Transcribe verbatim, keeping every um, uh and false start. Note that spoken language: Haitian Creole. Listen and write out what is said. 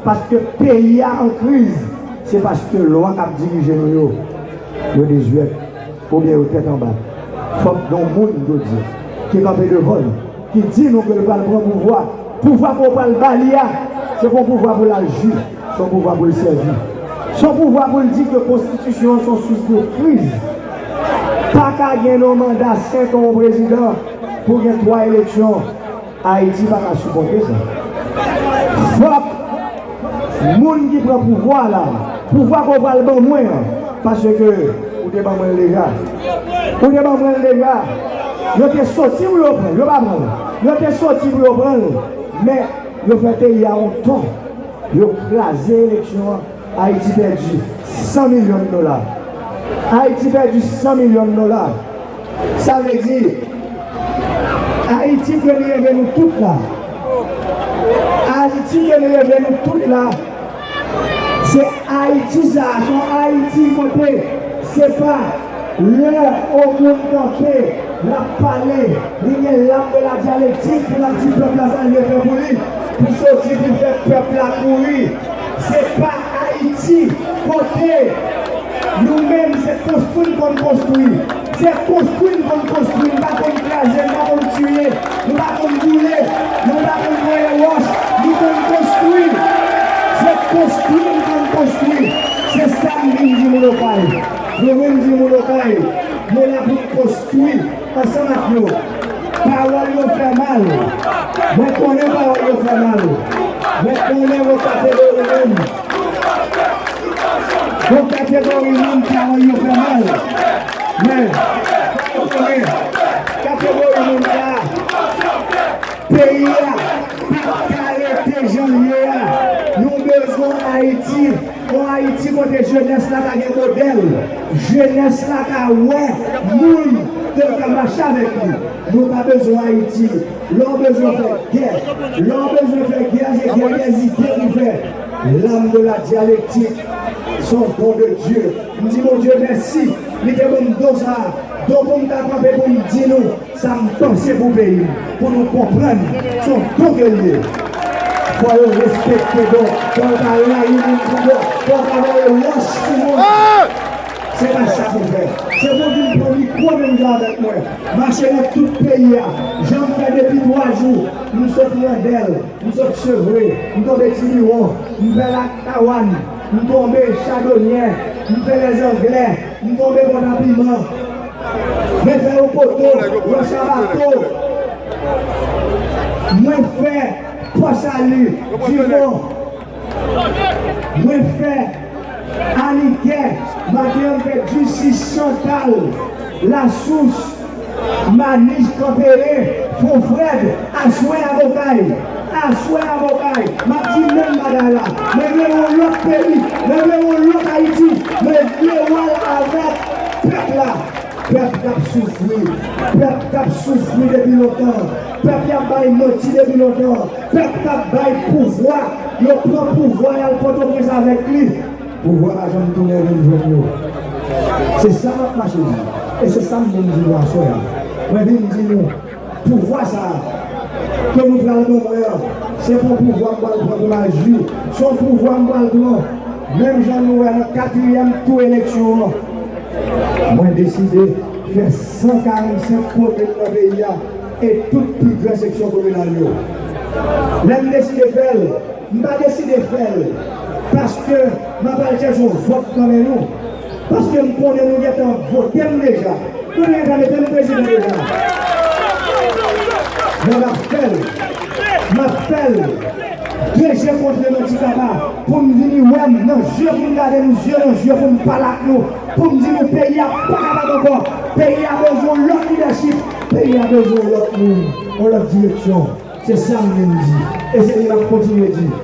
Paske peyi a an kriz, se paske lwa k ap dirije nou yo, yo dezwèt, oubyen yo tèt anba. Fòk gen yon moun jodi ki kanpe devan nou, ki di nou ke l pral pran pouvwa. Pouvwa ke w pral ba li a, se pa yon pouvwa pou l al jwi, se yon pouvwa pou l sèvi. Se yon pouvwa pou l di ke konstitisyon an se yon sous de kriz. Pa ka gen yon manda senk an yon prezidan pou gen twa eleksyon. Ayiti pa ka sipòte sa. Fòk moun ki pran pouvwa la, pouvwa ke w pral ban mwen an, paske ou te ban mwen l deja. Ou te ban mwen l deja. Yo te soti pou yo pran l, yo pa pran l. Yo te soti pou yo pran l, men yo fè peyi a yon tò. Yo kraze eleksyon an. Ayiti pèdi san milyon dola. Ayiti pèdi san milyon dola. Sa vle di, Ayiti ke li reve nou tout la. Ayiti ke li reve nou tout la. Se Ayiti sa, se yon Ayiti kote se pa lè yon moun kanpe, l ap pale, li gen lam de la dyalektik pou l ap di pèp la sa l dwe fè pou li, pou soti pou fè pèp la kouri. Se pa Ayiti kote nou menm se konstwi n konn konstwi. Se konstwi n konn konstwi, n pa konn kraze, n pa konn tiye, nou pa konn boule, nou pa konn voye wòch, nou konn konstwi. Se konstwi n konn konstwi. Se sa m vin di moun Okay. Mwen vin di moun Okay, nou la pou n konstwi ansanm ak yo. Pawòl yo fè mal. Mwen konnen pawòl yo fè mal. Mwen konnen yon kategori moun. Yon kategori moun pawòl yo fè mal. Men, sa yo konnen, kategori moun sa a, peyi a p ap ka rete jan l ye a. Nou bezwen Ayiti, yon Ayiti kote jenès la ka gen modèl, jenès la ka wè moun ke l ka mache avèk li. Nou pa bezwen Ayiti. Lè w bezwen fè gè, lè w bezwen fè gè, se gè dèzide pou fè. L'âme de la dialectique, son don de Dieu. M di Bondye mèsi, li te ban m don sa a, don pou m ta kanpe pou m di nou sa m panse pou peyi m, pou nou konprann se yon don ke l ye. Fò yo respekte don, fò yo pa rayi moun pou don, fò yo pa voye wòch sou moun. Se pa sa pou fè. Se pou vin pran mikwo menm jan avèk mwen. Mache nan tout peyi a. Jan m fè depi twa jou, m sot Randèl, m sot Sevre, m tonbe Tibiwon, m fè Lakawann, m tonbe Chadonyè, m fè Lèzanglè, m tonbe Pòtapiman. Mwen fè Okoto, Wòch a Bato. Mwen fè Pòsali, Dimon. Mwen fè Anikè, maten an m fè Disi, Chantal, Lasous, Manich, Kanperen, Fonfrèd, aswè a Okay. Aswè a Okay. M ap di menm bagay la. Mwen vle yon lòt peyi. Mwen vle yon lòt Ayiti. Mwen vle w al avèk pèp la. Pèp k ap soufri, pèp k ap soufri depi lontan, pèp y ap bay manti depi lontan, pèp k ap bay pouvwa, yo pran pouvwa y al Pòtoprens avèk li. Pouvwa pa janm tounen vin jwenn yo. Se sa m ap mache di. E se sa m vin di nou aswè a. Mwen vin di nou, pouvwa sa a ke nou pral ban mwen an, se pa yon pouvwa m pral pran pou m al jwi. Se yon pouvwa m pral pran, menm jan nou wè nan katriyèm tou eleksyon an. Mwen deside fè san karannsenk komin nan peyi a e tout pi gran seksyon kominal yo. Lè m deside fè l, m pa deside fè l paske m ap al chèche yon vòt nan men nou, paske m konnen nou gentan vote m deja. Nou te gentan mete m prezidan deja. Men m ap fè l. M ap fè l. De je kontre nan ti kaba pou m vini wè m nan je, pou m gade nou je nan je, pou m pale ak nou, pou m di nou peyi a pa kapab ankò. Peyi a bezwen yon lòt lidèchip. Peyi a bezwen yon lòt moun, yon lòt direksyon. Se sa m vin di. E se li m ap kontinye di.